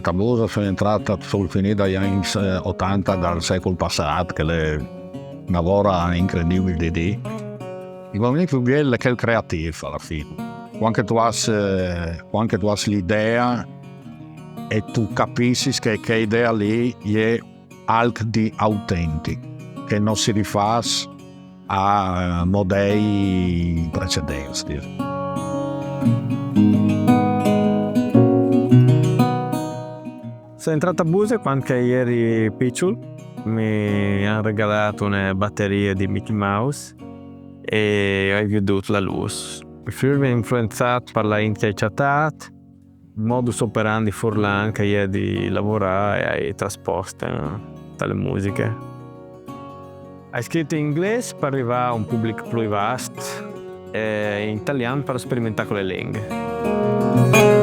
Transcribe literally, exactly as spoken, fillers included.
Tabuse a son jentrât sul finî dai agns, eh, otante dal secul passât, che al è une vore incredibil di dî. Il moment plui biel al è chel creatîf, a la fin. Cuant che tu âs, eh, cuant che tu âs la idee e tu capissis che chê idee li e je alc di autentic, che no si rifâs a modelâi precedents. Son jentrât a Tabuse cuant che o jeri piçul, mi àn regalât une baterie di Mickey Mouse e o ai viodût la lûs. Fûr influenzât par la int che o ai cjatât, modus operandi furlan che e je di lavorâ e o ai traspost, eh, te musiche. O ai scrit in inglês par rivâ a un public plui vast e in talian par sperimentâ cu la lenghe.